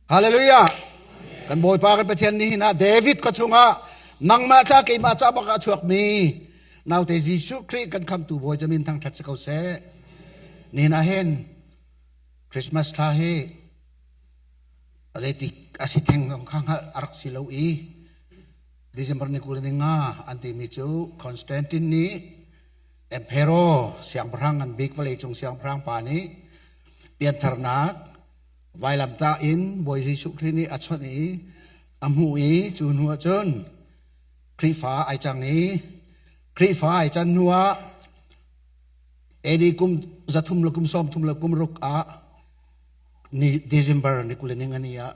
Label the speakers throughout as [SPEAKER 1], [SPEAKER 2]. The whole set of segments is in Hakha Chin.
[SPEAKER 1] Hallelujah! Kan Bawipa kan Pathian nih hin ah David ka chungah nangmah ca keimah ca bak ah chuakmi naute Jesuh Khrih kan khamtu Bawi cu min thangṭhat si ko seh. Nihin ah hin Christmas thla hi a zeitik a si theng zong kha hngalh a rak si lo i December ni 25 an timi cu Constantine nih Emperor siangpahrang ngan bik vawleicung siangpahrang pa nih piantharnak vailamtah in Bawi Jesuh Khrih nih a chawnh i a hmuh i cu hnu ah cun Khrihfa ai cang i Khrihfa ai can hnu ah AD kum 300 le kum 30 le kum ruk ah ni December ni 20 ni ah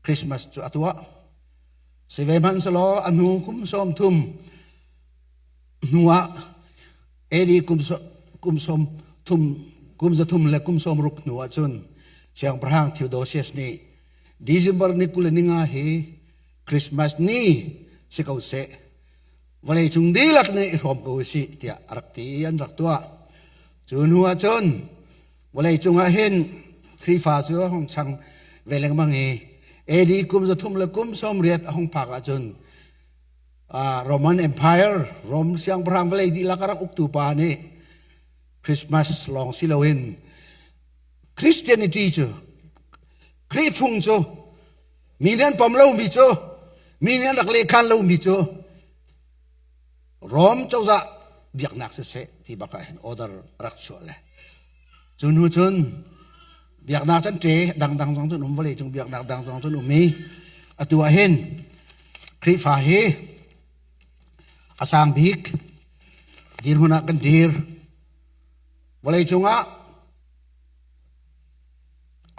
[SPEAKER 1] Christmas cu a tuah. Si ve hmanhsehlaw a hnu kum 30 hnu ah AD kum kum sawm thum kum 300 le kum 60 hnu ah cun Siangpahrang Theodosius nih December ni 25 hi Christmas ni si ko seh vawlei cung dihlak nih i hrawm ko usih tiah a rak ti i an rak tuah. Cu hnu ah cun vawlei cung ah hin Khrihfa cu a hung chang ve lengmang i AD kum 300 le kum 80 a hung phak ahcun Roman Empire, Rome siangpahrang vawlei dihlak a rak uktu pa nih Christmas lawng si loin Christianity cu Khrihfung cu mi nih an pom lomi cu mi nih an rak lehkhan lomi cu Rome cozah biaknak siseh ti bak ah hin order rak chuah le cu hnu cun biaknak cun ṭe dangdang zong cun um vawlei cung biaknak dang zong cun um i atu ah hin Khrihfa hi a sang bik dirhmun ah kan dir vawlei cungah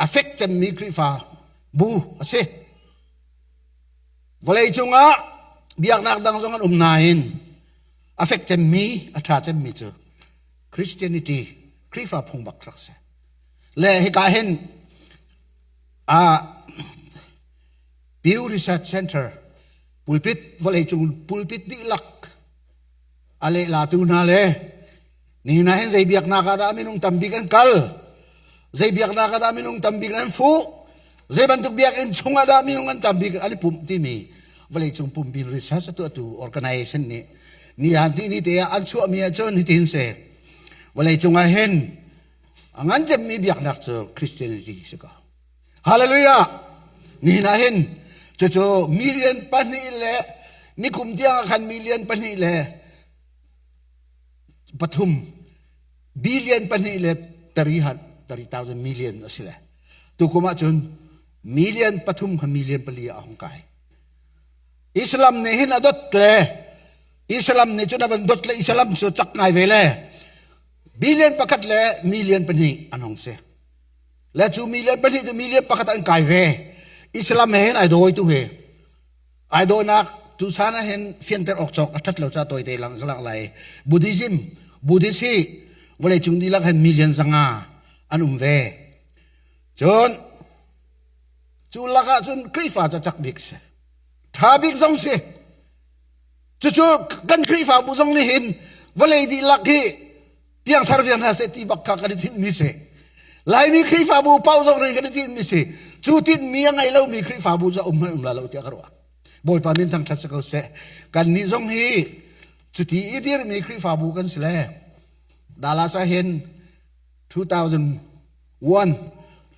[SPEAKER 1] a fek cemmi Khrihfa bu a si vawlei cungah biaknak dang zong an um nain a fek cemmi a ṭha cemmi cu Christianity Khrihfa phung bak rak si le hika hin a Pew Research Center pulpit vawleicung pulpit dihlak a lehlatu hna le nihin ah hin zei biaknak ah dah minung tambik an kal zei biaknak ah dah minung tambik an fuh zei bantuk biakinn chungah dah minung an tambik an i pumh timi vawleicung pumpi research a tuahtu organization nih nihan ti ni te ah an chuahmi ahcun hitin si vawleicung ah hin a ngan cemmi biaknak cu Christianity si ko Hallelujah nihin ah hin cucu million pahnih le nikum tiang ah khan million pahnih le pathum billion pahnih le tari han tari thousand million a si le tukum ah cun million pathum kha million pali ah a hung kai Islam nih hin a dot le Islam nih cun a van dot le Islam cu cak ngai ve le billion pakhat le million pahnih an hong si le cu million pahnih cu million pakhat an kai ve Islam he hin ai dawi tu he ai dawinak tu chan ah hin fianter awk cawk a ṭhat lo ca tawite lang ka lak lai Buddhism Buddhist hi vawleicung dihlak hin million zanga an um ve cun cu lakah cun Khrihfa cu cak bik si ṭha bik zong si cucu kan Khrihfabu zong nih hin vawlei dihlak hi piangthar vial hna seh ti bak kha kan i tinhmi si Laimi Khrihfabu paoh zong nih kan i tinhmi si cu tinhmi a ngei lomi Khrihfabu cu a um hmanh um la lo tiah ka ruah Bawipa min thangṭhat si ko seh kannih zong hi cuti i dirmi Khrihfabu kan si le Dallas ah hin 2001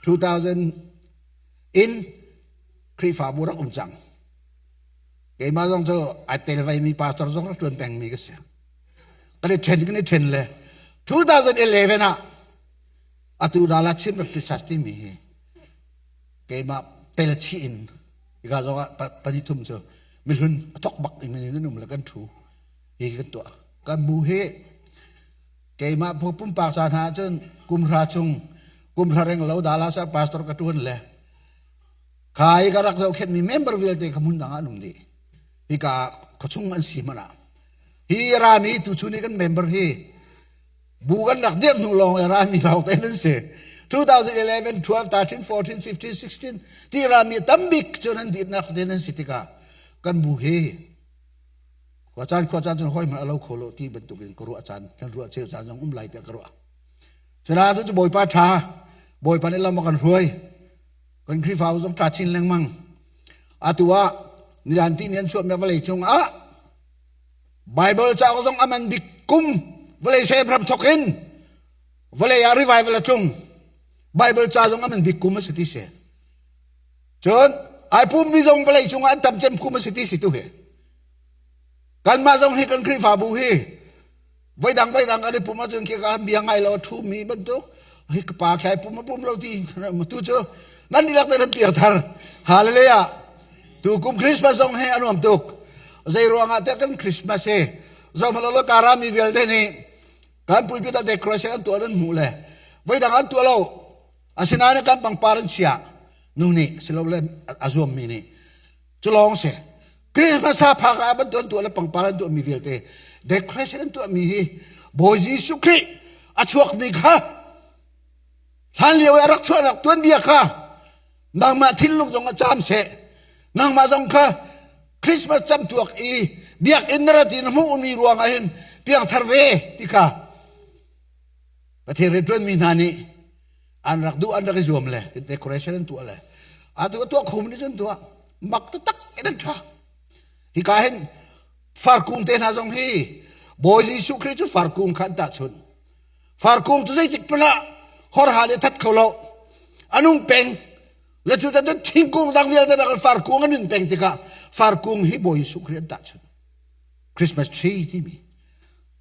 [SPEAKER 1] 2000 in Khrihfabu rak um cang keimah zong cu ai tel veimi pastor zong rak ṭuan pengmi ka si kan i ṭhen kan i ṭhen le 2011 ah atu Dala Chin Baptist Church timi hi keimah tel chih in hika zong ah pahnih thum cu mihlun a thok bak in min um le kan ṭhu hi kan tuah kan bu hi keimah pumpak ca hna ahcun kum hra chung kum hra reng lo Dala sa pastor ka ṭuan le kha i ka rak zohkhenhmi member vialte kha hmun dang ah an um dih hika khuachung an si hmanh ah hi rami tuchun i kan member hi bu kan rak dirh hnu lawng i rami lawng te nan si 2011 12 13 14 15 16 ti rami tambik cu nan dirnak te nan si tikah kan bu hi khua caan khua caan cun hoi hmanh a lo kho lo ti bantukin ka ruah caan kan ruah cheu caan zong um lai tiah ka ruah cuna tu cu bawipa tha bawipa nih lam a kan hruai. Kan Khrihfabu zong ṭha chin lengmang. Atu ah nizan ti ni an chuahmi vawlei cung ah Bible cauk zong a man bik kum vawlei sem ram thawk in vawlei ah revival a tlung. Bible ca zong a man bik kum a si ti si. Cun ai pummi zong vawlei cung ah an tam cem kum a si ti si tu hi. Kanmah zong hi kan Khrihfabu hi voidang voidang kan i pum ahcun khi ka bia ngai lo a ṭhumi bantuk hi ka pa thlai pum a pum lo ti tu cu nan dihlak te nan piang thar. Hallelujah. Tu kum Christmas zong hi a nuam tuk. Zei ruangah tiah kan Christmas hi zohmanh kara mi vialte nih kan pulpit ah decoration an tuah nan hmuh le voidang an tuah lo. Asinain kan pangpar an chia nu nih silole a zuammi nih cu lawng si. Christmas thla phak ah bantuk an tuah le pangpar an tuahmi vialte decoration an tuahmi hi Bawi Jesuh Khrih a chuakmi kha hlan lio i a rak chuahnak tuanbia kha nangmah thinlung zong ah caam seh nangmah zong kha Christmas camtuak i biakinn na rat in hmuhmi ruangah hin piangthar ve ti kha Pathian rianṭuanmi hna nih an rak duh an rak i zuam le decoration an tuah le atu a tuah khum nih cun tuah mak taktak in an ṭha. Hika hin farkung te hna zong hi Bawi Jesuh Khrih cu farkung kha an tahchunh. Farkung cu zeitik hmanh ah horha le that kho lo a nung peng le cu cun thingkung dang vialte nak farkung a nun peng tikah farkung hi Bawi Jesuh Khrih an tahchunh. Christmas tree timi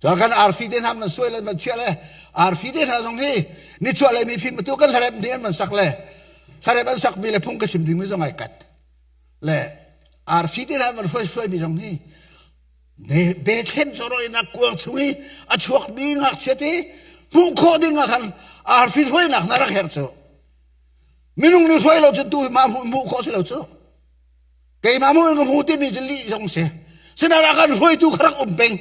[SPEAKER 1] Cun kan arfi te hna van suai le van chiah le arfi te hna zong hi nichuah lei mi fim tu kan hlarep nih an van sak le hlarep an sak mi le phung ka chim ding mi zong ai kat le arfi te hna van hruai suai mi zong hi Bethlehem cawrawinak kuang chung i a chuak mi ngakchia te hmuh khawh ding ah khan arfi hruainak na rak herh cu minung nih hruai lo cu tu mah hmuh khawh si lo cu keimah mu in ka hmu timi cu lih zong si sinain a kan hruaitu kha rak um peng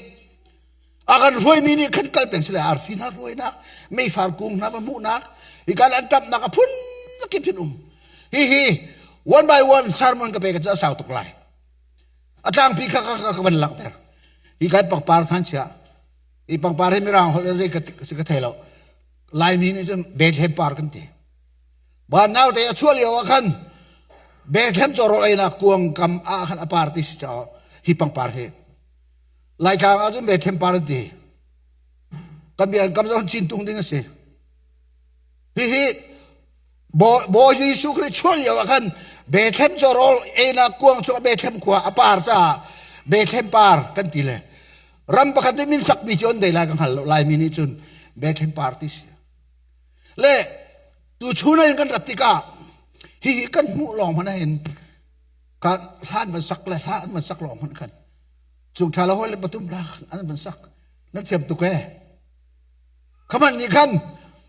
[SPEAKER 1] a kan hruaimi nih khan kal peng sile arfi hna hruainak meifar kung hna va hmuhnak hi kan an ṭapnak a phun kip hin um hi hi one by one sermon ka pe ka cu a sau tuk lai a tlangpi kha ka ka van langhter hi kai pangpar than chia hi pangpar hi mirang holh zei ka ka thei lo laimi nih cun Bethlehem par kan ti Van naute a chuah lio ah khan Bethlehem cawrawl einak kuang kam ah khan a par ti si caah hi pangpar hi Laitlang ah cun Bethlehem par an ti. Kan bia kam zong cin tung ding a si. Hihi Bawi Jesuh Khrih chuah lio ah khan Bethlehem cawrawl einak kuang chung Bethlehem khua a par caah Bethlehem par kan ti le ram pakhat nih min sakmi cu an dei lai ka hngal lo Laimi nih cun Bethlehem par ti si. Le tuchun ah kan rat tikah hihi kan hmuh lawng hmanh hin kan hlan van sak le hla an van sak lawng hmanh khan cung ṭha lo hoi le patum la an van sak nan thiam tuk e khaman nih khan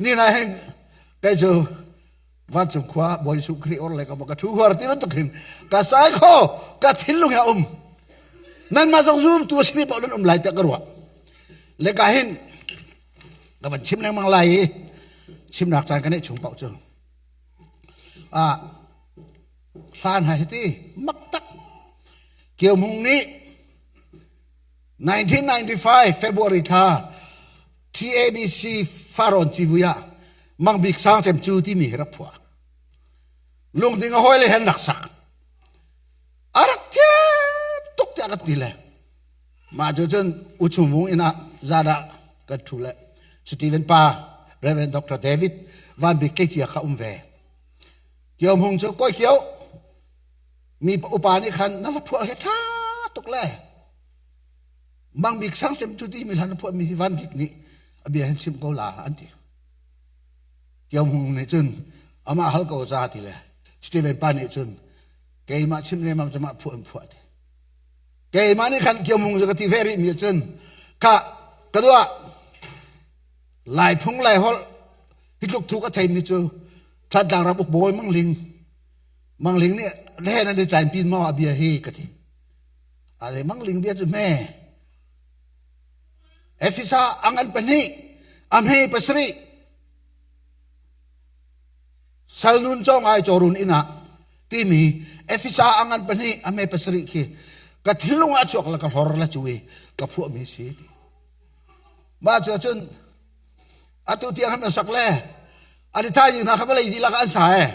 [SPEAKER 1] ni na heng kei cu vancung khua Bawi Jesuh Khrih or le ka ka thu huar ti bantuk hin ka sai kho ka thinlung he um nan mah zong zum tu simi paoh nan um lai tiah ka ruah le ka hin ka van chim lengmang lai i chimnak caan ka neih chung paoh cu ah hlan hai hiti mak tak Kio Hmung nih 1995 February thla TABC Faron civui ah Mang Bik Sang Cem cu timi hi rak phuah lungding a hawi le hen rak sak a rak thiam tuk tiah ka ti le Mah cu cun U Chung Vung inn ah zan ah kan ṭhu le Stephen pa Reverend Dr. David Van Bik Tleicia kha um ve. Kio Hmung cu kawi kio mi upa nih khan na hla phuah hi ṭha tuk le Mang Bik Sang Cem cu ti mi hla na phuah mi hi Van Bik nih a bia hin chim ko la an ti. Kio Hmung nih cun amah hal ko ca ti le Stephen pa nih cun keimah chim lemmam cu mah phuah in phuah ti. Keimah nih khan kiamung cu ka ti ve rih mi cun ka ka duah Lai phung Lai holh hi tluk thu ka thei mi cu Thantlang ram uk bawi Mangling Mangling nih le nan i tlai pin maw a bia hi ka ti ale Mangling bia cu hme Efisa angan pahnih a hme pasarih Salnun cawng ai cawrun inn ah timi Efesa a ngan pahnih a hme pasarih khi ka thinlung ah chuak le ka hlor le cu i ka phuahmi si ti. Mah cu cun atu tiang han sak le an i thaizing hna kha vawlei dihlak ah an sa e.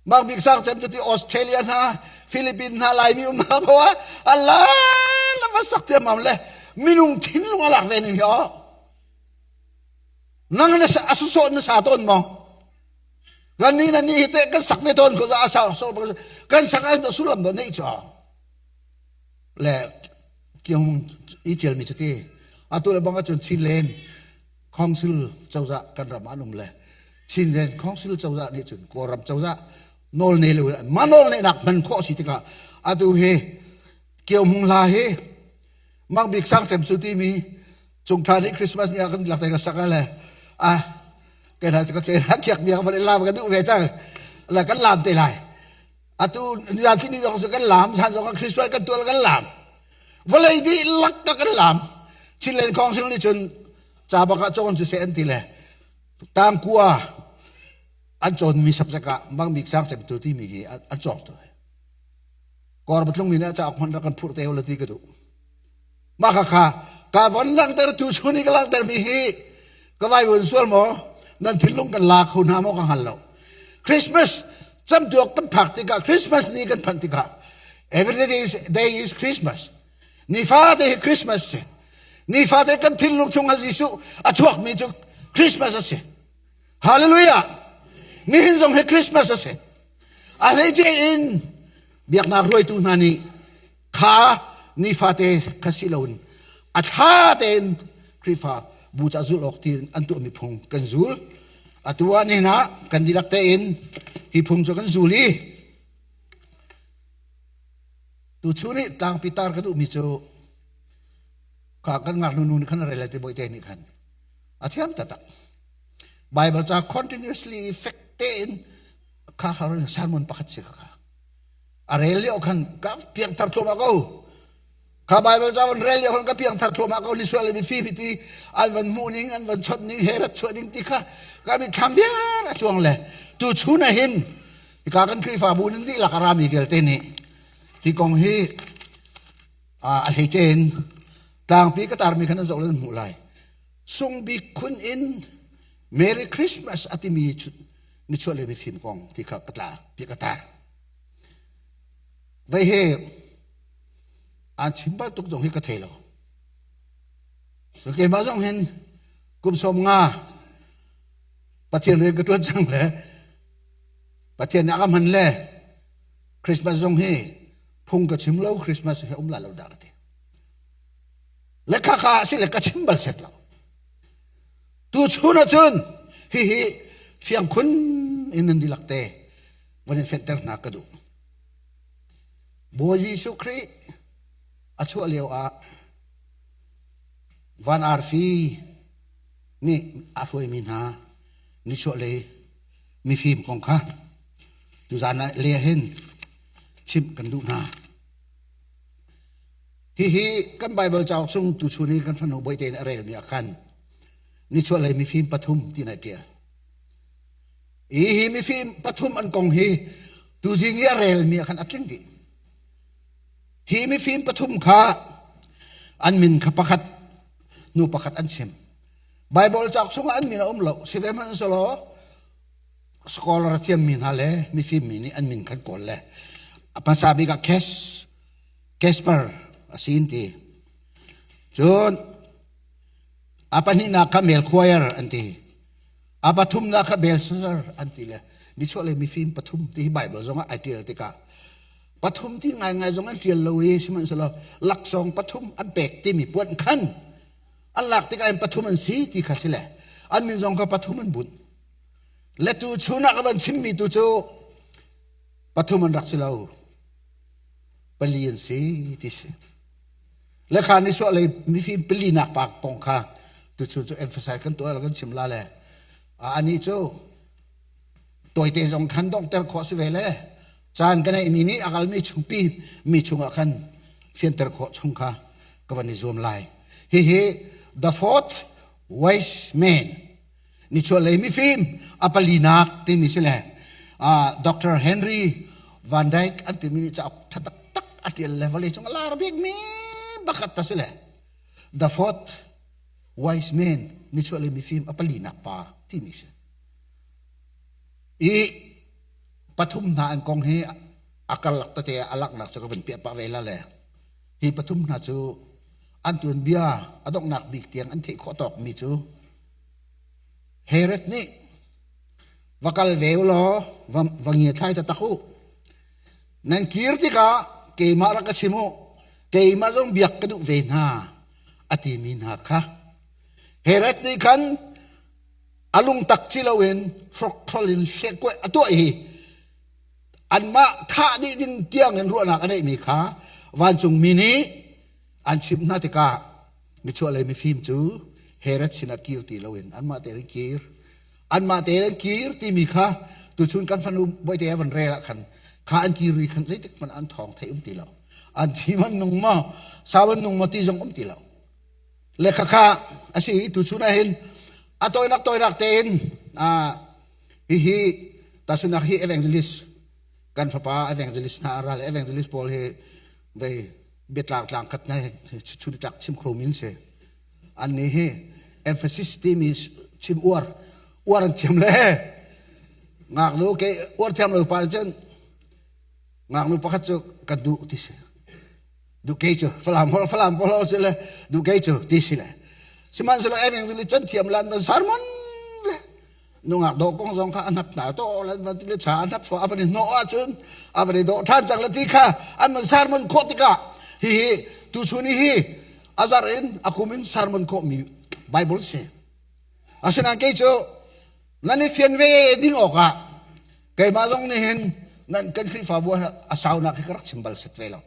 [SPEAKER 1] Mak bik sang cem cu ti Australia hna, Philippines hna Laimi um hna po ah ala la va sak ciammam le minung thinlung a lak ve ning hi aw. Nang na a sawh na sa tawn maw? Kan ni na ni hi te kan sak ve tawn ko za a sa kan sak ai sullam do nei chu le kiong i tial mi chu ti atu le bang acun Chinland Council cozah kan ram an um le Chinland Council cozah nih cun Kawlram cozah nawl nei lo ma nawl nei nak hman khawh si tikah atu hi Kio Hmung hla hi Mang Bik Sang Cem cu timi Cungtha nih Christmas ni ah kan lak te ka sak le ah ke na ka ke na khiak dia ka lam ka duh ve cang la kan lam te lai atu nizan thi ni zong cu kan lam zan zong Christmas kan tual kan lam vawlei dih lak ka kan lam Chinland Council nih cun ca bak ah cawn cu se an ti le tangkua an cawnmi subject ah Mang Bik Sang Cem tu timi hi an cawng tu kor patlung mi nih a cauk hmanh rak kan phurh te la ti ka duh Mah khakha ka von langhter tu chun i ka langhtermi hi ka vai vun sual maw nan thinlung kan la kho hna maw ka hngal lo. Christmas camtuak kan phak tikah Christmas ni kan phanh tikah every day is, day is Christmas. Nifate hi Christmas si. Nifate kan thinlung chungah Jesuh a chuakmi cu Christmas a si. Hallelujah! Nihin zong hi Christmas a si. A hleice in biaknak hruaitu hna nih kha nifate kha si loin a thla tein Khrihfa bu ca zulh awk tiin an tuahmi phung kan zul. Atu ah nihin ah kan dihlak tein hi phung cu kan zul i tuchun i tlangpi tar ka duhmi cu kha kan ngaknu nu nih khan a rel ti bawite nih khan a thiam taktak. Bible ca continuously fek tein kha kha sermon pakhat si kha a rel lio khan ka piangthar thluahmah ko kha Bible ca van rel lio khan ka piangthar thluahmah ko ni sual mi fi ti an van hmuh ning an van chawt ning he rat chuah ning ti kha ka mitthlam viar a cuang le tu chun ah hin ka kan Khrihfabu ning dihlak a rami vialte nih hi kong hi a hleice in tlangpi ka tarmi khan an zoh le an hmuh lai sungbik khun in Merry Christmas a timi nichuah le mifim kong ti kha ka tla pi ka tar Vei hi an chim bal tuk zong hi ka thei lo. Keimah zong hin kum 50 Pathian rian ka ṭuan cang le Pathian nih a ka hman le Christmas zong hi phung ka chim lo Christmas hi um la lo dah ka ti. Le khakha a si le ka chim bal set lo. Tu chun ahcun hihi fiang khun in nan dihlak te van in fenhter hna ka duh. Bawi Jesuh Khrih a chuah lio ah van arfi nih a hruaimi hna nichuahlei mifim kong kha tuzaan ah le hin chimh kan duh hna. Hihi kan Baibal cauk chung tuchun i kan fanu bawite in a relmi ah khan nichuahlei mifim pathum ti na ṭial. Hi mifim pathum an kong hi tuzing i a relmi ah khan a tling dih. Hi mifim pathum kha an min kha pakhat nu pakhat an chim. Bible cauk chungah an min a um lo. Si ve hmanhsehlaw scholar thiammi hna le mifim mi nih an min khan kawl le a hmasa bik ah Kes Casper a si an ti. Cun a pahnihnak kha Melchior an ti. A pathumnak kha Belshazzar an ti le nichuahlei mifim pathum ti hi Bible zongah ai ṭial tikah pathum ti ngaingai zong an ṭial lo i sihmanhsehlaw laksawng pathum an pek timi puan khan an lak tikah in pathum an si ti kha si le an min zong kha pathum an bunh le tu chun ah ka van chimmi tu cu pathum an rak si lo pali an si ti si Le kha ni suah lei mifim pali nak pa kong kha tuchun cu emphasize kan tuah kan chim la le ani cu tawite zong khan donghter khawh si ve le caan kan ei mi nih a kalmi chungpi mi chungah khan fianter khawh chung kha ka van i zuam lai hihi the fourth wise man nichuahlei mifim a palinak timi si le Dr. Henry Van Dyke an timi nih cauk ṭha taktak a ṭial le vawlei cung a lar bikmi pakhat ta si le The Fourth Wise Man nichuahlei mifim a palinak pa timi si. I Pathum hna an kong hi a karlak tete a langhnak cu ka vun piah pah ve la le hi pathum hna cu an tuanbia a donghnak bik tiang an theih khawh tawkmi cu Herod nih va kal ve u law va, va ngiathlai taktak u. Nan kir tikah keimah rak ka chim u. Keimah zong biak ka duh ve hna a timi hna kha Herod nih khan a lungtak ci loin hrokhrol in hlehkuaih a tuah i anmah thah dih ding tiang in ruahnak a neihmi kha vancungmi nih an chimh hna tikah michuahlei mifim cu Herod sinah kir ti loin anmah tein an kir. Anmah tein an kir timi kha tuchun kan fanu bawihte a van rel ah khan kha an kir ri khan zeitik hmanh an thawng thei um ti lo. An thi man nung maw, sau an nung maw ti zong um ti lo. Le khakha a si tuchun ah hin a tawinak tawinak tein hihi tasunak hi evangelist kan fapa evangelist hna a ral evangelist pawl hi vei biatlang tlang khat na chun tlak chim kho min si an nih hi emphasis timi chim uar uar an thiam le ngaknu ke uar thiam lo pa cun ngaknu pakhat cu ka duh ti si duh kei cu falam hol falam hol cu le duh kei cu ti si le sihmanhsehlaw evangelist cun thiam lan van sermon le nungak dawh kong zong kha a hnap hna to lan van ti le cha a hnap fo a van i hnawh ahcun a van i dawh ṭhan cang le ti kha an van sermon khawh tikah hihi tuchun hi a zarh in a kum in sermon khawhmi Bible si asinain kei cu nan i fian ve ding awkah keimah zong nih hin nan kan Khrihfabu a saunak hi ka rak chim bal set ve lo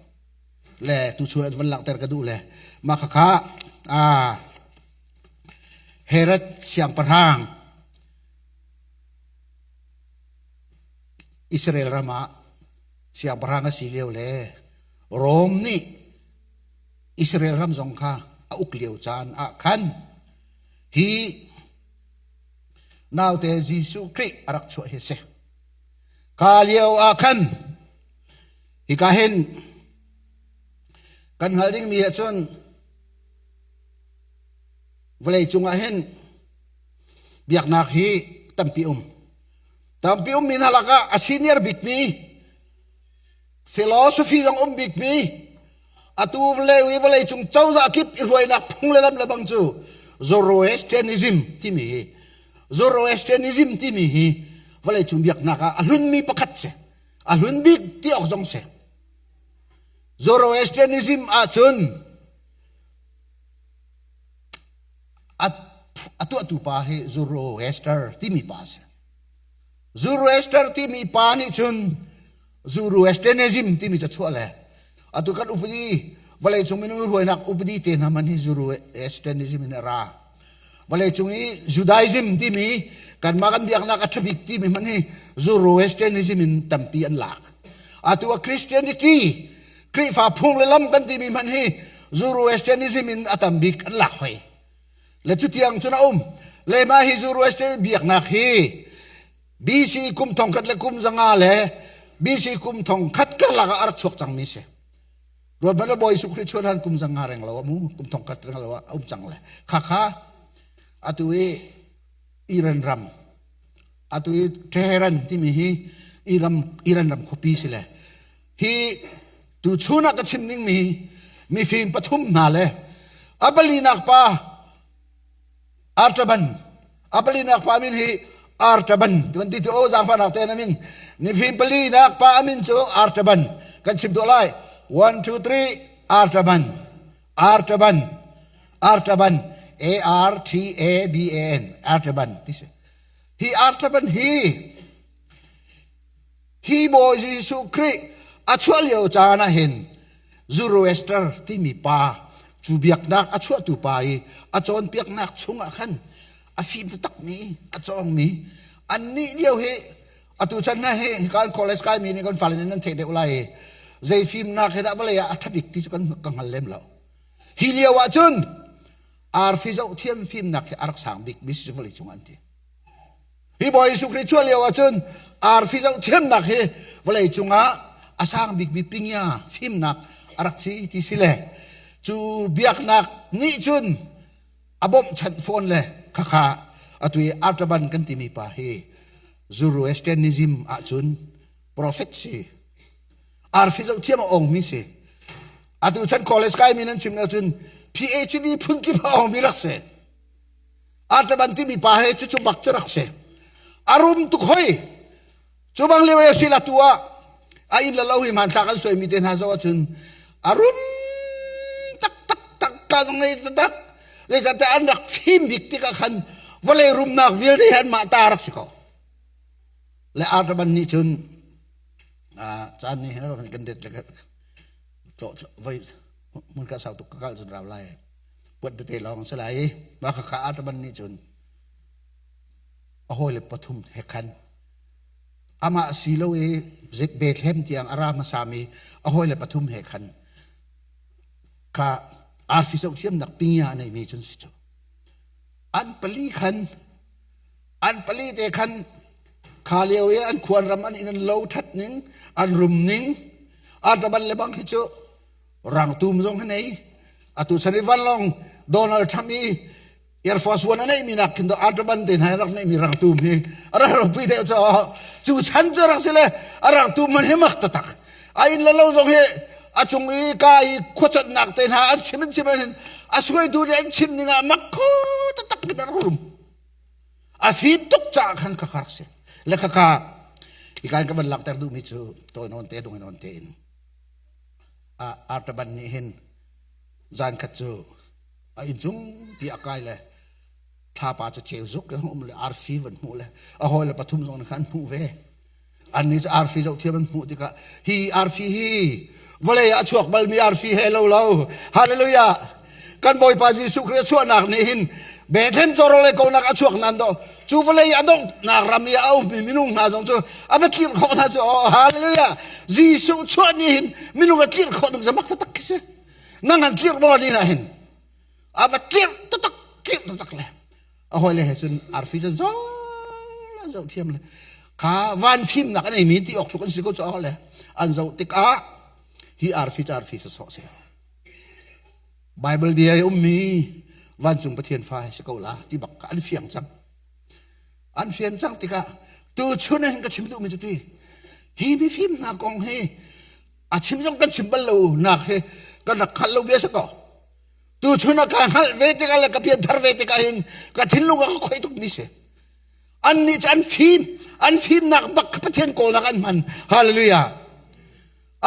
[SPEAKER 1] le tuchun an van langhter ka duh le mah khakha Herod siangpahrang Israel ram ah siangpahrang a si lio le Rom nih Israel ram zong kha a uk lio caan ah khan hi naute Jesuh Khrih a rak chuah hi a si. Kha lio ah khan hika hin kan hngalh dingmi ahcun vawlei cungah hin biaknak hi tampi um. Tampi ummi hna lakah a senior bikmi philosophy zong um bikmi atu vawlei i vawlei cung cozah kip i hruainak phung le lam le bang cu Zoroastrianism timi hi Zoroastrianism timi hi vawlei cung biaknak ah a hlunmi pakhat si a hlun bik ti awk zong si Zoroastrianism ahcun a tuahtu pa hi Zoroaster timi pa a si. Zoroaster timi pa nih cun Zoroastrianism timi cu chuah le atu kan upadi vawlei cung minung hruainak upadi te hna man hi Zoroastrianism in a ra. Vawlei cung i Judaism timi kanmah kan biaknak a ṭhabik timi hmanh hi Zoroastrianism in tampi an lak. Atu a Christianity Khrihfa phung le lam kan timi hmanh hi Zoroastrianism in a tam bik an lak hoi. Le cutiang cun a um. Le mah hi Zoroastrian biaknak hi BC kum thong khat le kum zanga le BC kum thong khat karlak ah a rak chuak cangmi si. Ruat bal Bawi Jesuh Khrih chuan han kum zanga reng lo amu kum thong khat reng lo a um cang le kha kha atu i Iran ram atu i Tehran timi hi Iran Iran ram khuapi si le Hi tuchun ah ka chim dingmi mifim pathum hna le a palinak pa Artaban a palinak pa min hi Artaban tuan ti tu o zaangfahnak te na min mifim palinak pa amin cu Artaban kan chim tuah lai 1 2 3 Artaban Artaban Artaban A R T A B A N Artaban ti si hi Artaban hi Hi Bawi Jesuh Khrih a chuah lio caan ah hin Zoroaster timi pa cu biaknak a chuahtu pa i a cawnpiaknak chungah khan a fim taktakmi a cawngmi annih lio hi atu chan hna hi kan college kaimi nih kan fale nih nan theih deuh lai i zei fimnak he dah vawlei ah a ṭha bik ti cu kan ka hngal lem lo. Hi lio ah cun arfi zoh thiam fimnak hi a rak sang bik mi si vawlei cung an ti. Hi Bawi Jesuh Khrih chuah lio ahcun arfi zoh thiamnak hi vawlei cungah a sang bikmi pingya fimnak a rak si ti si le cu biaknak nih cun a bawmhchanh fawn le khakha atu i Artaban kan timi pa hi Zoroastrianism ahcun Prophet si. Arfi zoh thiam a ongmi si. Atu chan college kai mi nan chim cun PhD phun kip a ongmi rak si. Artaban timi pa he cucu bak cu rak si. A rum tuk hoi. Cu bang lio e si la tu ah a inn le lo hi hmanthlak an suaimi te hna zoh ahcun a rum taktak tak ka zong nei taktak zeicahtiah an rak fim bik tikah khan vawlei rumnak vialte hi anmah ta rak si ko. Le Artaban nih cun caan nih hin kan det le voi hmun ka sau tuk ka kal cun rau lai puat tete lawng si lai i mah khakha Artaban nih cun a hawile pathum he khan amah si lo i Bethlehem tiang a ra hmasami a hawile pathum he khan kha arfi zohthiamnak pingya a neimi cun si cu an pali khan an pali te khan kha lio i an khuan ram an inn an lo that ning an rum ning artaban le bang hi cu rangtum zong hi nei atu chan i vanlawng Donald Trump i Air Force One a neihmi nak khin Artaban te hna rak neihmi rangtum hi a rak ropui deuh cu cu chan cu rak si le a rangtum man hi mak taktak a inn le lo zong hi a cung i ka i khuacatnak te hna an chim an chim hin a suaitu nih an chim ning ah mak kho taktak in a rak rum a fim tuk caah khan ka rak si le khaka ikan ka van lakter duhmi cu tawi nawn te dung nawn te in Artaban nih hin zan khat cu a inncung pi a kai le thlapa cu ceu zuk in um le arfi van hmuh le a hawile pathum zong kha an hmuh ve annih cu arfi zoh thiam an hmuh tikah hi arfi hi vawlei ah a chuak balmi arfi he lo lo hallelujah kan bawipa Jesuh Khrih a chuahnak nih hin Bethlehem cawrawl konak a chuak nan do cu vawlei a donghnak ram i a ummi minung hna zong cu a va tlirh khawh hna cu oh hallelujah Jesuh chuah nih hin minung a tlirh khawh ning zamak taktak khi si nang an tlirh maw ni hin a va tlirh taktak tlirh taktak le a hawile he cun arfi cu zo la zoh thiam le kha van fimnak an eimi ti awk tluk an si ko cu le an zoh tikah hi arfi cu arfi sawsawh si lo Bible bia i ummi vancung Pathian fa si ko la ti bak an fiang cang an fian cang tikah tu chun hin ka chim duhmi cu ti hi mifim hna kong hi a chim zong kan chim bal lo nak hi kan rak hngalh lo bia si ko tu chun ah ka hngalh ve tikah le ka pianthar ve tikah hin ka thinlung a ka khoi tuk mi si annih cu an fim an fimnak bak kha Pathian kawlnak an hman hallelujah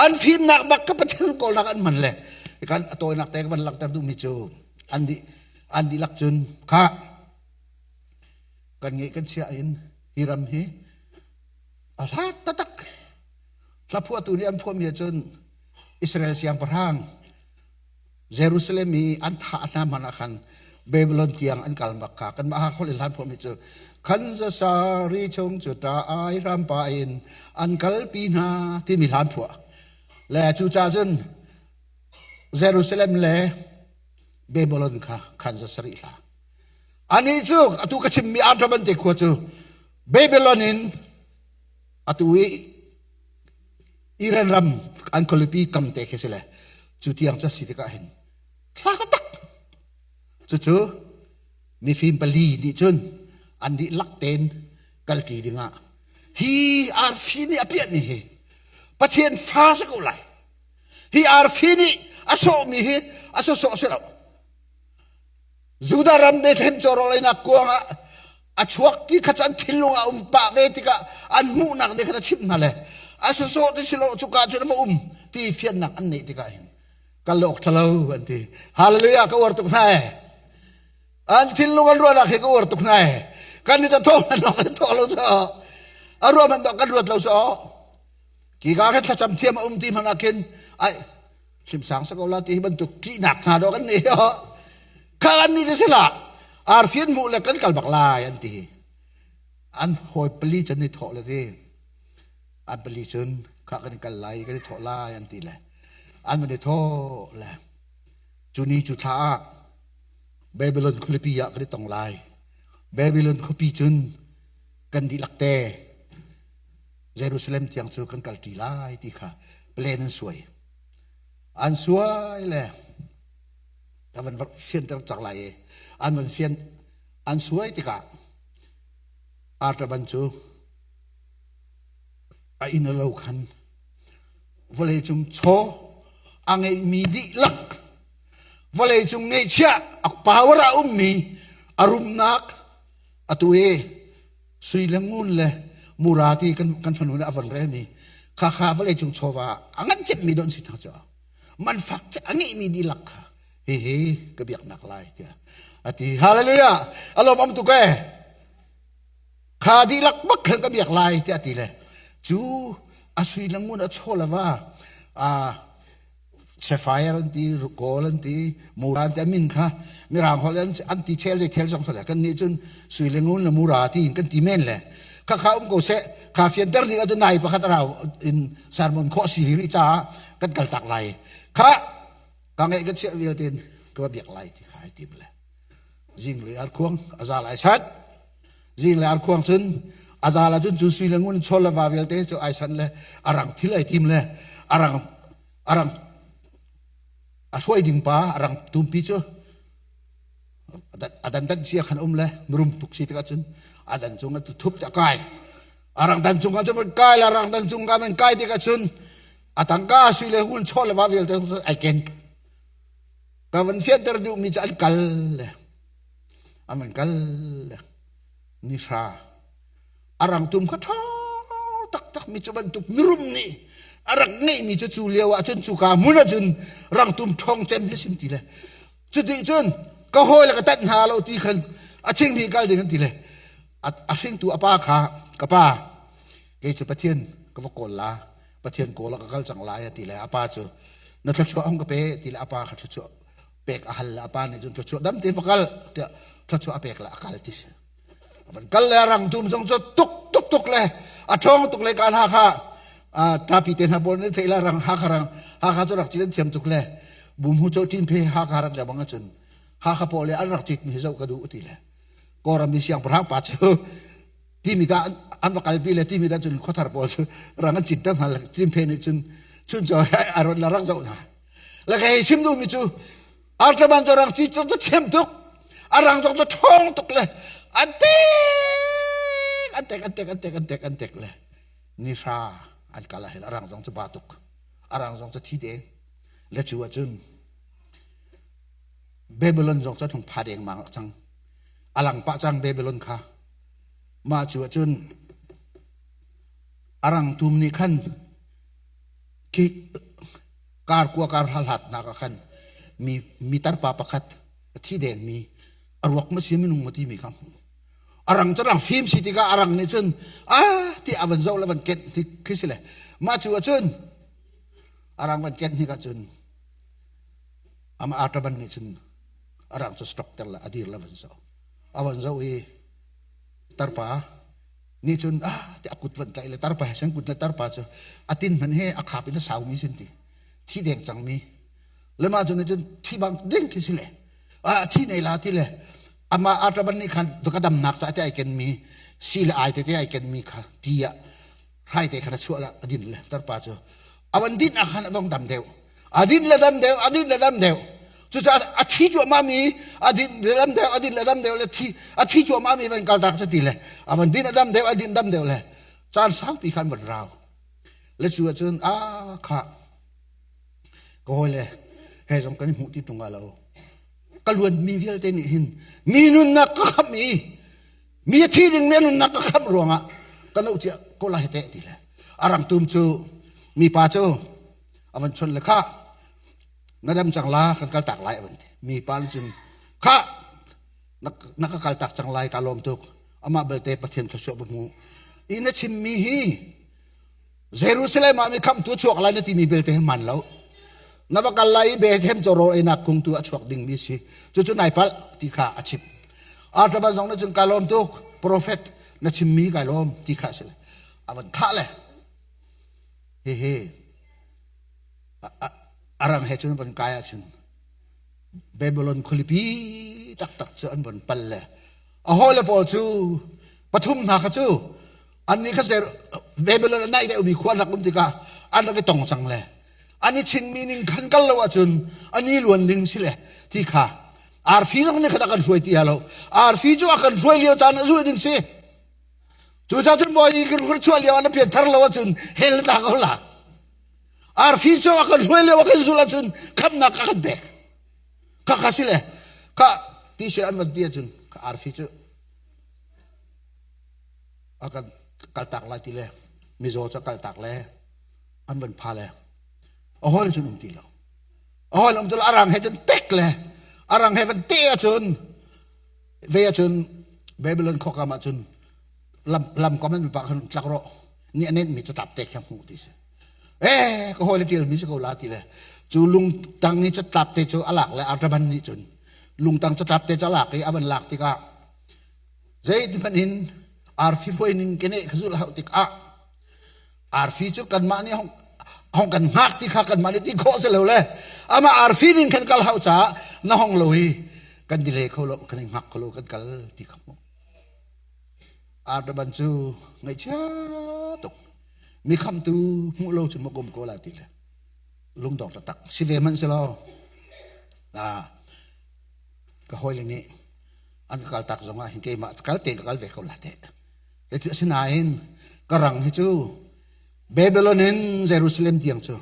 [SPEAKER 1] an fimnak bak kha Pathian kawlnak an hman le kan a tawinak te ka van langhter duhmi cu an dih an dihlak cun kha kan ngeih kan chiah in hi ram hi a hlat taktak Hlaphuahtu nih an phuahmi ahcun Israel siangpahrang Jerusalem i an thah hna hmanh ah khan Babylon tiang an kal bak kha kanmah Hakha in hlan phuahmi cu khan zasari chung cu ṭa ai hrampa in an kalpi hna timi hlan phuah le cucaah cun Jerusalem le Babylon kha khan zasarih hla anih cu atu ka chimmi Artaban te khua cu Babylon in atu i Iran ram an khualipi kam te khi si le cu tiang cu si tikah hin thla tak cucu mifim pali nih cun an dihlak tein kalṭi dingah hi arfi nih a piahmi hi Pathian fa si ko lai hi arfi nih a sawhmi hi a sawsawh si lo Judah ram Bethlehem cawrawleinak kuang ah a chuak ti kha cu an thinlung ah um pah ve tikah an hmuhnak nih khan a chimh hna le a sawsawh ti si lo cuka cun a va um ti fiannak an neih tikah hin kal awk ṭhalo an ti hallelujah ka uar tuk hna e an thinlung an ruahnak hi ka uar tuk hna e kan ni ta thawk hmanh kan thawk lo cu a ruah hmanh kan ruat lo cu ki ka khan thlacam thiam a um ti hmanh ah khin ai hlimsang sa ko la ti hi bantuk ṭihnak hna dawh kan nei kha an ni cu sila arfi an hmuh le kan kal bak lai an ti an hawi pali cun i thawh le ti an pali cun kha kan i kal lai kan i thawh lai an ti le an van i thawh le cu ni cu thla ah Babylon khualipi ah kan i tong lai Babylon khuapi cun kan dihlak te Jerusalem tiang cu kan kalṭi lai ti kha plan an suai. An suai le ka van fianter cak lai i an van fian an suai tikah Artaban cu A inn a lo khan vawleicung chaw a ngeihmi dihlak vawleicung ngeihchiah a power a ummi a rumnak atu i sui le ngun le mura ti kan kan fanu nih a von relmi kha kha vawleicung chawva a ngan cemmi don si thang cu man fak a ngeihmi dihlak kha hihi ka biaknak lai tiah a ti. Hallelujah! A lawm am tuk ee. Kha dihlak bak khan ka biak lai tiah a ti le cu a sui le ngun a chaw le va a sapphire an ti gold an ti mura an ti a min kha mirang holh an an ti chel zei thel zong le kan nih cun sui le ngun le mura ti in kan ti men le kha kha um ko seh kha fianter ding ahcun nai pakhat a rau in sermon khawh si rih caah kan kal tak lai kha ka ngeih ka chiah vialte in ka biak lai ti kha ai tim le zinglei arkhuang a zal ai sat zinglei arkhuang cun a zal ahcun cu sui le ngun chawl le va vialte cu ai san le a rang thil ai tim le a rang a rang a hruai ding pa a rang tumpi cu a dan dan cia khan um le mirum tuk si tikah cun a dan cung ah thup te kai a rang dan cung ah cun kai la rang dan cung ka man kai tikah cun a tangka sui le ngun chawl le va vialte ai ken Ka van fianter duhmi cu an kal le an van kal le nihra a rangtum kha ṭha taktak mi cu bantuk mirum nih a rak ngeihmi cu cu lio ah cun cuka hmun ah cun rangtum ṭhawng cem hi sin ti le cuti cun ka hawi le ka tanh hna lo ti khan a thing hi kal ding an ti le a hringtu a pa kha ka pa kei cu Pathian ka va kawl la Pathian kawl ah ka kal cang lai a ti le a pa cu na thluachuah hung ka pe ti le a pa kha thluachuah pek a hal le a pa nih cun thluachuah dam te va kal tiah thluachuah a pek le a kal ti si a van kal le a rang tum zong cu tuk tuk tuk le a ṭhawng tuk le kan Hakha ṭapi te hna pawl nih theih la rang Hakha rang Hakha cu rak cit an thiam tuk le bumhu cho ṭin phe Hakha rat le bang ahcun Hakha pawl le an rak cit mi hi zoh ka duh ti le Kawlram mi siangpahrang pa cu timi ta an va kalpi le timi ta cun khuathar pawl cu rang an cit hna le cimpe nih cun chun cu a ron la rak zoh hna le ka hei chim duhmi cu artaman cu rang ci cu thiam tuk a rang zong cu ṭhawng tuk le an tek an tek an tek an tek an tek an tek le ni hra an kal ah hin a rang zong cu ba tuk a rang zong cu thi deng le cu ahcun Babylon zong cu thung pha deng mang cang a lang pah cang Babylon kha Mah cu ahcun a rangtum nih khan khi kar kua kar hlatnak ah khan mi mi tarpa pakhat a thi dengmi a ruak ma si minung ma timi kha hmuh. A rang cu rang fim si tikah a rang nih cun a ti a van zoh le van kenh ti khi si le mah cu ahcun a rang van kenh hnik ahcun amah artaban nih cun a rang cu stop ter le a dir le van zoh. A van zoh i tarpa nih cun ah ti a kut van tlaih le tarpa he sen kut le tarpa cu a tin hmanh he a khap in a saumi sin ti thi deng cangmi le mah cu nih cun thi bang ding khi si le a thi nei la ti le ama artaban nih khan ka damnak ca te ai kenmi si le ai te te ai kenmi kha ti ah hrai te khan a chuah la a din le tarpa cu a van din ah khan a vong dam deuh a din le dam deuh a din le dam deuh cucaah a thi cuahmah mi a din le dam deuh a din le dam deuh le thi a thi cuahmah mi van kaltak cu ti le a van din a dam deuh a din dam deuh le caan saupi khan van rau le cu ahcun a kha ka hawi le he zong kan i hmuh ti tung lo ka luan mi vialte nih hin mi nunnak ka khamh i mi a thi ding mi a nunnak ka khamh ruangah ka lo cia ko lai te ti le a rangtum cu mipa cu a van chon le kha na dam cang la kan kal tak lai a van ti mipa nih cun kha na ka kal tak cang lai ka lawm tuk amah belte Pathian thluachuah va hmu i na chimmi hi Jerusalem ah mi khamhtu a chuak lai na timi belte hi man lo na va kal lai i Bethlehem cu rawl einak kung tu a chuak dingmi si cucu nai palh ti kha a chim Artaban zong nih cun ka lawm tuk prophet na chimmi kai lawm ti kha a si a van thlah le hihi a rang he cun van kai ahcun Babylon khualipi taktak cu an von pal le a hawile pawl cu pathum hna kha cu annih kha Babylon a naih deuhmi khua an rak um tikah an rak i tong cang le an i chinmi ning khan kal lo ahcun an i luan ding si le ti kha arfi zong nih khan a kan hruai ti lo arfi cu a kan hruai lio caan a zulh ding si. Cucaah cun bawi i kan chuah lio ah na pian thar lo ahcun hell na tla ko la. Arfi cu a kan hruai lio a kan zulh ahcun khamnak a kan pek. Kha kha si le kha ti si an van ti ahcun kha arfi cu a kan kaltak lai ti le mizaw cu a kaltak le an van pha le a hawi cun um ti lo. A hawi um ti lo a rang he cun tek le a rang he van te ahcun ve ahcun Babylon khuakam ahcun lam lam kam an pa khan tlak rawh ni a nen mi catlap te kha hmuh ti si eh ka hawi le tial mi si ko la ti le cu lungtang i catlap te cu a lak le Artaban nih cun lungtang catlap te cu a lak i a van lak tikah zei hmanh in arfi hruai ning kene kha zulh hau tikah arfi cu kanmah nih hong kan hngak ti kha kanmah nih ti khawh si lo le amah arfi ning khan kal hau caah na hong lo i kan delay kho lo kan i hngak kho lo kan kal ti kha hmuh Artaban cu ngaihchia tuk mi khamtu hmuh lo cu makum ko la ti le lungdong taktak si ve hmanh si law ka hawile nih an ka kal tak zongah hin keimah kal te ka kal ve ko la te Asinain ka rang hi cu Babylon in Jerusalem tiang cu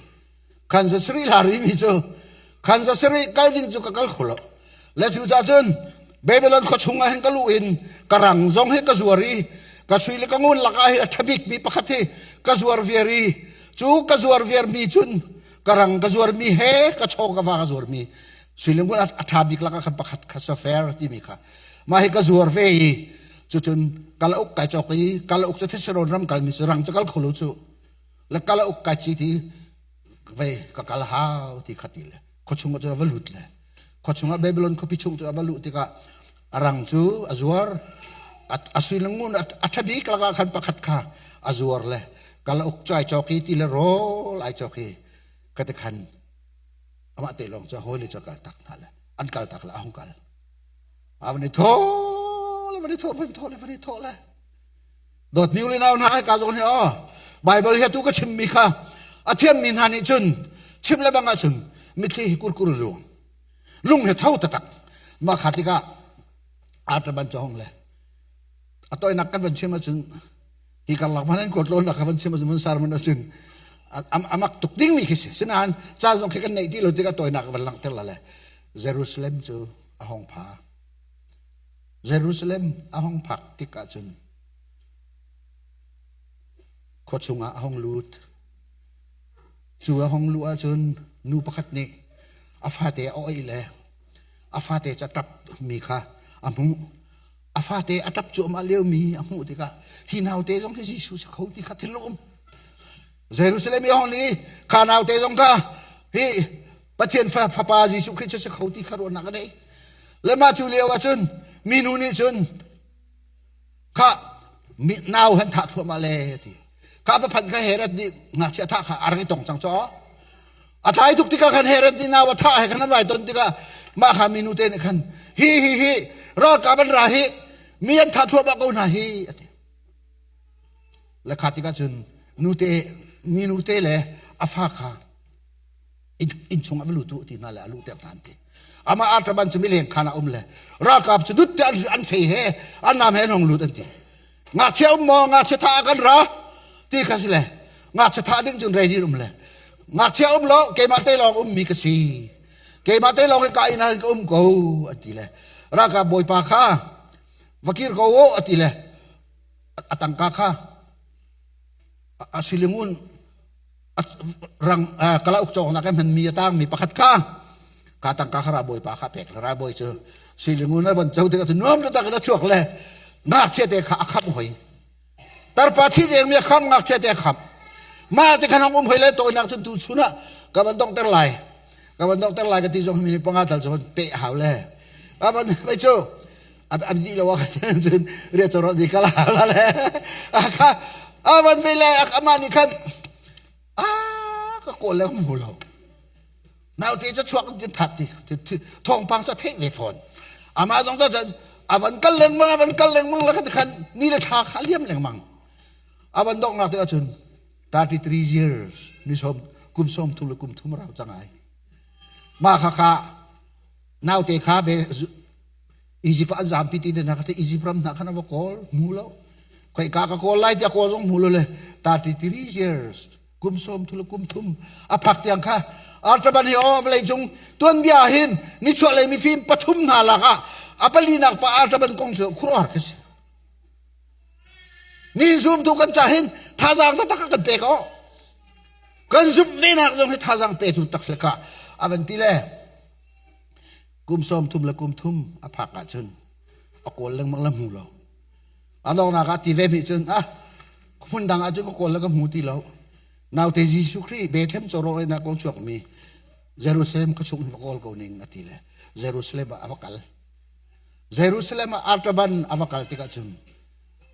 [SPEAKER 1] khan za sarih hla rimi cu khan za sarih kal ding cu ka kal kho lo. Le cu cah cun Babylon khua chung ah hin ka luh in ka rang zong hi ka zuar i ka sui le ka ngun lakah hi a ṭha bikmi pakhat hi ka zuar viar i cu ka zuar viarmi cun ka rang ka zuarmi he ka chaw ka va ka zuarmi sui le ngun a ṭha bik lakah khan pakhat kha safer timi kha mah hi ka zuar ve i cucun kalauk kai cawk i kalauk cu Thessalon ram kalmi cu rang cu kal kho lo cu le kalauk kai ci ti ve ka kal hau ti kha ti le khuachung ah cun a va lut le khuachung ah Babylon khuapi chung cu a va luh tikah a rang cu a zuar a sui le ngun a ṭha bik lakah khan pakhat kha a zuar le kalauk cu ai cawk i ti le rawl ai cawk i ka ti khan amah te lawng cu a hawile cu a kal tak hna le an kal tak le a hung kal a van i thawh le van i thawh van thawh le van i thawh le dawtmi u le nau hna ka zawn hi aw Bible hi atu ka chimmi kha a thiammi hna nih cun chim le bang ahcun mitthli hi kurkur luang lung he tho tatak mah kha tikah artaban chong le a toinak kan van chim ahcun hi karlak hmanh an kuat lawn ka van chim ahcun van sar man ahcun amak tuk dingmi khi si sinain ca zong khi kan neih ti lo tikah toinak van langhter la le Jerusalem cu a hong pha. Jerusalem a hong phak tik ahcun khua chungah a hong lut. Cu a hong luh ahcun nu pakhat nih a fate a oih le a fate cu a ṭap mi kha a hmuh. A fate a ṭap cuahmah liomi a hmuh tikah hi naute zong hi Jesuh si kho ti kha thinlung um. Jerusalem i a hong i kha naute zong kha hi Pathian fapa Jesuh Khrih cu si kho ti kha ruahnak a nei. Le mah cu lio ahcun minu nih cun kha nau han thah thluahmah le ti. Kha va phanh kha Herod nih ngakchia thah kha a rak i tong cang caw. A tlai tuk tikah khan Herod nih nau a thah he khan an vai ton tikah mah kha minu te nih khan hi hi hi ralkap an ra hi mi an thah thluahmah ko hna hi a ti. Le kha tikah cun nute minu te le a fa kha inn chung ah va lut u ti hna le a luhter hna an ti amah artaban cu mileng khan a um le ralkap cu dut te an fei he an nam he an hong lut an ti ngakchia um maw ngakchia tha kan ra ti kha si le ngakchia tha ding cun ready um le ngakchia um lo keimah te lawng um mi ka si keimah te lawng ka inn ah ka um ko an ti le ralkap bawipa kha va kir ko u a ti le a tangka kha a silingun rang kalauk cawknak i hmanmi a tangmi pakhat kha ka tangka kha ralbawipa kha pek le ralbawi cu silingun a von co tikah cu nuam taktak in a chuak le ngakchia te kha a khamh hoi tarpa thi dengmi a khamh ngakchia te a khamh mah te khan hong um hoi le tawinak cun tu chun ah ka van donghter lai ka van donghter lai ka ti zong minute panga tal cu pe hau le a van mei cu a dih lo ah cun ria coro di kala la le kha a van ve le amah nih khan a ka kawl le hmu lo naute cu chuak in that ti thawngpang cu theih ve fawn amah zong cu a van kal lengmang a van kal lengmang la khan ni le thla kha liam lengmang a van donghnak te ahcun 33 years ni som kum som thum le kum thum rau cang ai mah kha kha naute kha be Egypt ah an zampi ti na kha Egypt ram hna khan a va kawl hmu lo. Khoika ka kawl lai tiah kawl zong hmu lo le 33 years kum sawm thul kum thum a phak tiang kha Artaban hi aw vawlei cung tuanbia hin nichuah lei mifim pathum hna lak ah a palinak pa Artaban kong cu khuaruahhar khi si. Ni zumtu kan ca hin thazaang taktak a kan pek aw. Kan zumh ve nak zong hi thazaang petu tak le ka a van ti le kum sawm thum le kum thum a phak ahcun a kawl lengmang le hmu lo. A donghnak ah ti ve mi cun ah hmun dang ah cun ka kawl le ka hmu ti lo. Naute Jesuh Khrih Bethlehem cawrawh in a kong chuak mi Jerusalem ka chung in va kawl ko ning a ti le Jerusalem ah a va kal. Jerusalem ah Artaban a va kal tikah cun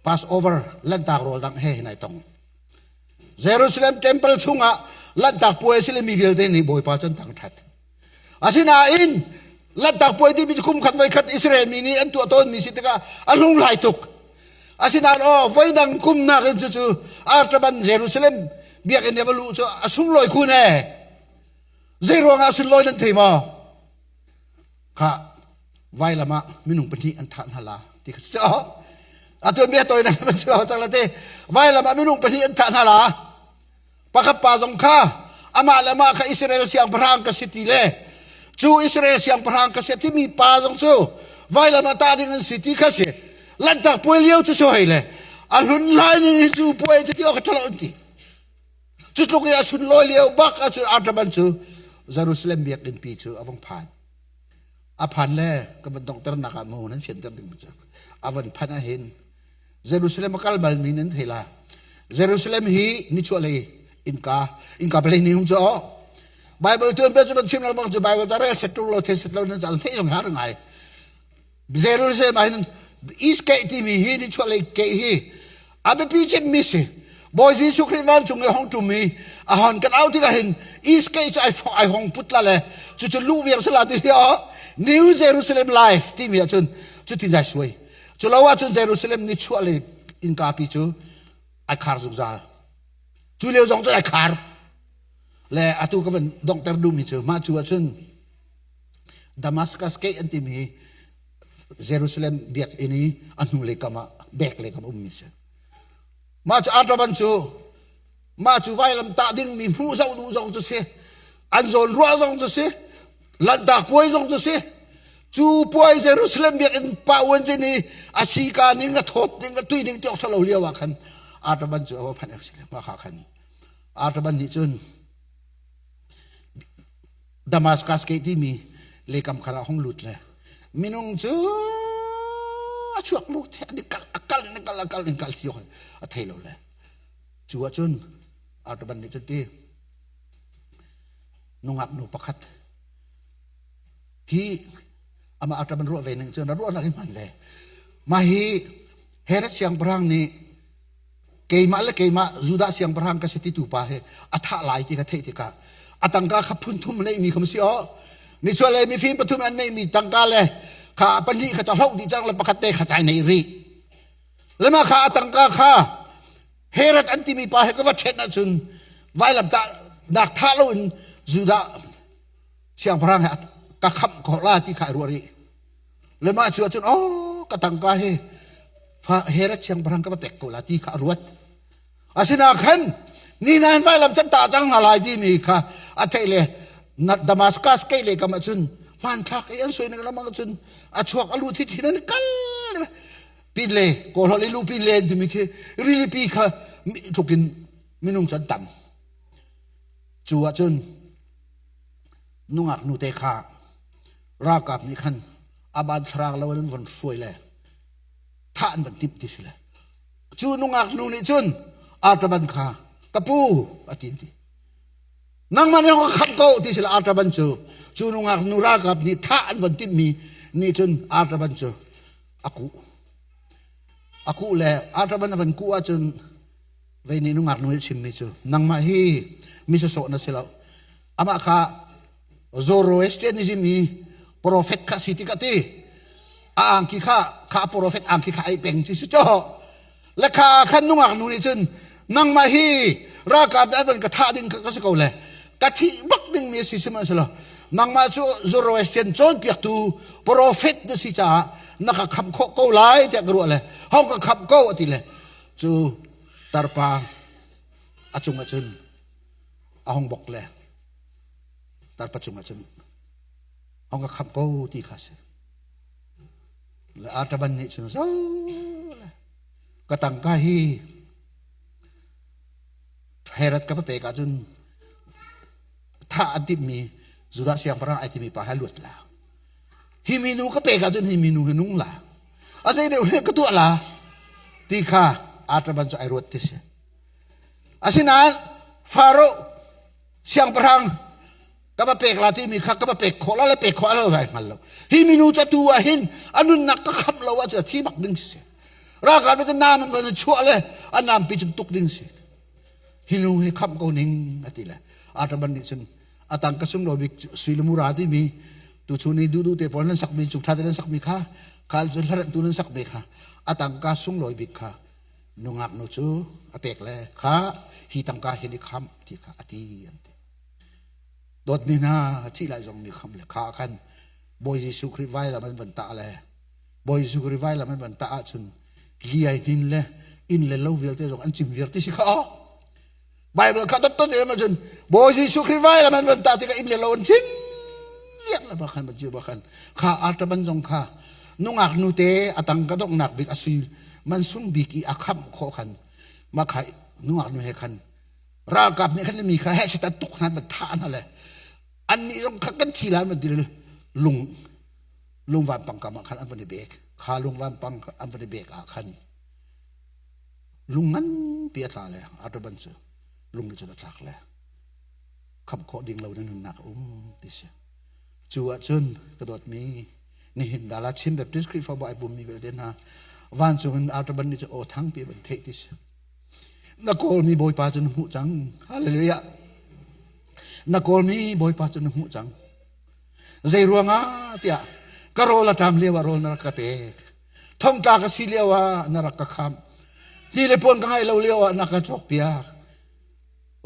[SPEAKER 1] Passover lanhtak rawl dang he hin ai tong. Jerusalem temple chungah lanhtak puai a si le mi vialte nih Bawipa cu an thangṭhat. Asinain lanhtak puai timi cu kum khat voi khat Israel mi nih an tuah tawnmi si tikah a hlunghlai tuk. Asinain aw voi dang kum nakin cu cu Artaban Jerusalem biakinn i va luh cu a sunglawi khun ee. Zei ruangah a sunlawi nan thei maw? Kha vailam ah minung pahnih an thah hna la ti kha si atu bia tawi nan van chim cang la te vailam ah minung pahnih an thah hna la pakhat pa zong kha amah le amah kha Israel siangpahrang ka si ti le cu Israel siangpahrang ka si timi pa zong cu vailam ah tah ding an si ti kha si lanhtak puai lio cu si hoi le a hlun lai ning hi cu puai cu ti awk a ṭha lo an ti cu tluk i a sunlawi lio bak ahcun Artaban cu Jerusalem biakinn pi cu a vung phan a phan le ka van donghternak ah mu nan fianter ding cu a van phanh ahhin Jerusalem a kal bal mi nan thei la Jerusalem hi nichuahlei innka innka palei ni hung cu Bible tuan pe cu ban chim lengmang cu Bible ta rel set tung lo the set lo nan caan thei zong har ngai Jerusalem ah hin East Gate timi hi nichuahlei gate hi a biapi cemmi si. Bawi Jesuh Khrih vancung i hong ṭum i a hon kan au tikah hin East Gate cu ai ai hong put la le cucu luh viar sala ti hi New Jerusalem Life timi ahcun cutin ai suai. Cu lo ahcun Jerusalem nichuahlei innka pi cu ai khar zungzal. Cu lio zong cun ai khar. Le atu ka van donghter duhmi cu mah cu ahcun Damascus Gate an timi Jerusalem biakinn i a hnulei kam ah bek lei kam ummi si. Mah cu Artaban cu mah cu vailam tah dingmi hmuh zoh duh zong cu si an zawn ruah zong cu si lanhtak puai zong cu si cu puai Jerusalem biakinn pa uan cin i a sika ning a thawt ning a tui ning ti awk lo lio ah khan Artaban cu a va phanh si le mah kha khan Artaban nih cun Damascus Gate timi lekam khan ah hung lut le minung cu a chuak lu an i kal a kal in a kal a kal in kal hi a thei lo le cu ahcun Artaban nih cun ti nungak nu pakhat hi amah Artaban ruah ve ning cun a ruahnak hi hman ve mah hi Herod siangpahrang nih keimah le keimah Judah siangpahrang ka si titu pa hi a thah lai ti ka theih tikah a tangka kha phun thum neihmi kha si aw nichuah le mifim pathum an neihmi tangka le kha pahnih kha ca hloh dih cang le pakhat te kha cai nei rih le mah kha a tangka kha Herod an timi pa he ka va ṭhen ahcun vailam tah nak thah loin Judah siangpahrang he ka khamh khawh la ti kha ai ruah rih Le mah cu ahcun oh ka tangka hi fa Herod siangpahrang ka va pek ko la ti kha a ruat. Asinain khan ni nain vailam can tah cang hna lai timi kha a theih le Damascus kei le kam ahcun hmanthlak i an suai ning lamang cun a chuak a lu thi thin an kal pin le kawlhol i lu pin le timi khi rilipi kha tluk in minung cu an tam cu ahcun nungak nute kha ralkap nih khan aban thlarang lo in an von hruai le thah an van timh ti si le cu nungak nu nih cun Artaban kha ka pu a ti ti nangmah nih ka khamh ko ti si le Artaban cu cu nungak nu ralkap nih thah an von timhmi nih cun Artaban cu a kuh a kuh le Artaban a van kuh ahcun vei nih nungak nu nih chimmi cu nangmah hi mi sawsawh na si lo amah kha Zoroastrianism i prophet kha si tik ti a angki kha kha prophet angki kha ai peng ci si cho le kha khan nungak nu nih cun nangmah hi ralkap an van ka thah ding ka si ko le ka thih bak ding mi si sihmanhsehlaw nangmah cu Zoroastrian cawnpiaktu prophet na si caah na ka khamh khawh ko lai tiah ka ruah le hong ka khamh ko ati le cu. Cu tarpa a cungah cun a hung bok le tarpa cungah cun hong ka khamh ko ti kha si. Le Artaban nih cun zo le ka tangka hi Herod ka va pek ahcun thah an timhmi Judah siangpahrang ai timi pa he luat la. Hi minu ka pek ahcun hi minu hi nung la. A zei deuh he ka tuah la ti kha Artaban cu ai ruat ti si. Asinain Faro siangpahrang ka va pek la timi kha ka va pek khawh la le pek khawh lo lai hngal lo. Hi minu cu atu ah hin a nunnak ka khamh lo ahcun a thi bak ding si. Ralkap nih nam an van chuah le an nampi cun tuk ding si. Hi nu hi khamh ko ning a ti le Artaban nih cun a tang ka sunglawi bik sui le mura timi tuchun i duhduh te pawl nan sakmi cung ṭha te nan sakmi kha khal cun hlaremtu nan sakmi kha a tangka sunglawi bik kha nungak nu cu a pek le kha hi tangka hin i khamh ti kha a ti an ti. Dawtmi hna thih lai zong mi khamh le kha khan Bawi Jesuh Khrih vailam an van tah le Bawi Jesuh Khrih vailam an van tah ahcun li ai hnin le inn le lo vialte zong an cim viar ti si kha aw. Bible kha tot tot em ahcun Bawi Jesuh Khrih vailam an van tah tikah inn le lo an cim viar le bakhan ba jiu bakhan kha artaban zong kha nungak nu te a tang ka donghnak bik a sui man sung bik i a khamh khawh khan ma kha nungak nu he khan ralkap nih khan mi kha heh chiat an tuk hna van thah hna le annih zong kha kan thi lai man ti lung lungvan pangkam ah khan an van i bek kha lungvan pang an van i bek ah khan lung nganpi a tla le artaban cu lung nih cun a tlak le khamh khawh ding lo na nunnak a um ti si cu ahcun ka dawtmi nihin dala Chin Baptist Khrihfabu ai pummi vialte hna vancung in artaban nih cu aw thangpi van theih ti si Na kawlmi Bawipa cu na hmuh cang. Hallelujah. Na kawlmi Bawipa cu na hmuh cang. Zei ruangah tiah ka rawl a ṭam lio ah rawl na rak ka pek. Thongtla ka si lio ah na rak ka khamh. Ti le puan ka ngeih lo lio ah na ka cawkpiak.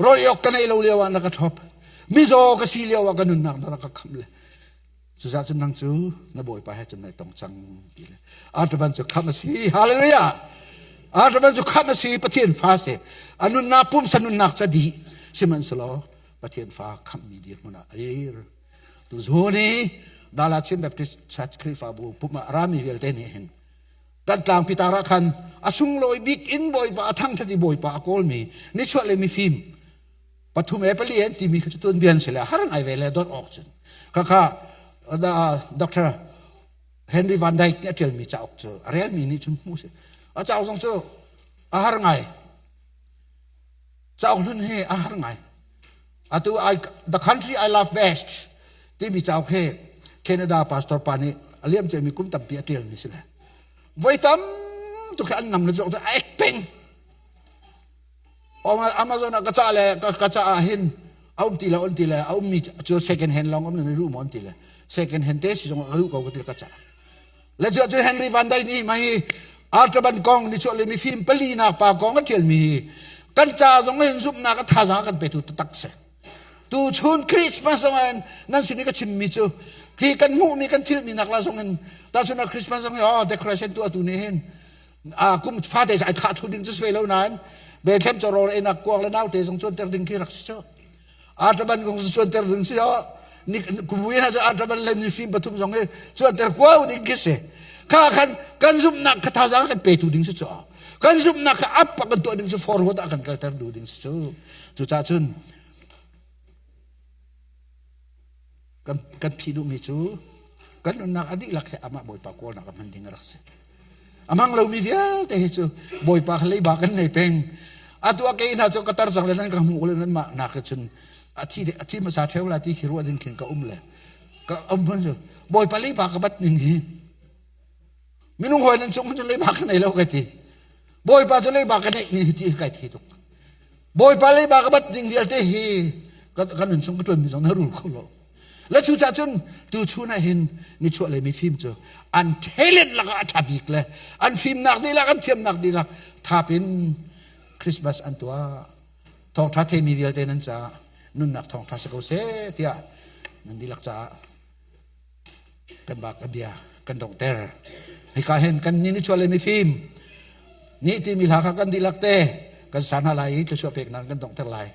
[SPEAKER 1] Rawl ei awk ka neih lo lio ah na ka thlop. Mizaw ka si lio ah ka nunnak na rak ka khamh le Cucaah cun nang cu na Bawipa he cun nai tong cang ti le Artaban cu khamh a si. Hallelujah! Artaban cu khamh a si, Pathian fa si. A nunnak pumsa nunnak ca dih. Sihmanhsehlaw Pathian fa khamhmi dirhmun ah a dir. Tuzun i Dala Chin Baptist Church Khrihfabu pum ah rami vialte nih hin kan tlangpi tar ah khan a sunglawi bik in Bawipa a thangṭhat i Bawipa a kawlmi nichuah le mifim pathum e pali an timi kha cu tuanbia an si le har ngai ve le dawt awk cun khakha Dr. Henry Van Dyke nih a ṭialmi cauk cu a relmi nih cun hmu si a cauk zong cu a har ngai cauk hlun hi a har ngai atu I, the country I love best timi cauk hi Canada pastor pa nih a liam ciami kum tampi a ṭialmi si le voi tam tuk hi an nam le zong cu a ek peng Amazon ah ka cah le ka cah ah hin a um ti lo an ti le a ummi cu second hand lawng um na duh maw an ti le second hand te si zong ka duh ko ka ti ka cah le cu cu Henry Van Dyke nih mai Artaban kong ni chuah le mifim pali nak pa kong a tial mi hi kan ca zong hin zumhnak a thazaang kan petu taktak si tu chun Christmas zong in nan sin i ka chim mi cu hi kan hmuh mi kan thil mi nak la zong in ta chun Christmas zong hi oh decoration tu atu nih hin kum fate ai khah thu ding cu si ve lo nain Bethlehem chawhrawl einak kuang le naute zong cuanter ding khi rak si cu. Artaban kong cu cuanter ding si o. Ni kumui hna cu artaban le mifim pathum zong hi cuanter kuau ding khi si. Kha khan kan zumhnak kha thazaang kan petu ding si cu. Kan zumhnak kha up kan tuah ding cu forward ah kan kalter duh ding si cu. Cucaah cun kan kan phih duhmi cu kan nunnak a dihlak he amah Bawipa kawlnak a hman ding a rak si. A hmang lomi vialte hi cu Bawipa kha leiba kan nei peng. Atu a ke hna cu ka tar cang le nan ka hmuh le nan mah nak cun a thi a thi hmasa theu la ti khi ruah ding khin ka um le ka um hman cu Bawipa leiba ka bat ning hi minung hawi nan cung cun leiba ka nei lo ka ti Bawipa cu leiba ka neih ni hi ti kai thi tuk Bawipa leiba ka bat ding vialte hi kan nun chung ka ṭuanmi zong na rul kho lo. Le cucaah cun tuchun ah hin nichuah lei mifim cu an talent lakah a ṭha bik le an fimnak dihlak an thiamnak dihlak thap in Christmas an tuah. Thawngṭha theimi vialte nan caah nunnak thawngṭha si ko seh tiah nan dihlak caah kan bak a bia kan donghter. Hika hin kan ni nichuah lei mifim. Ni timi hla kha kan dihlak te kan sa hna lai i thluachuah pek nan kan donghter lai.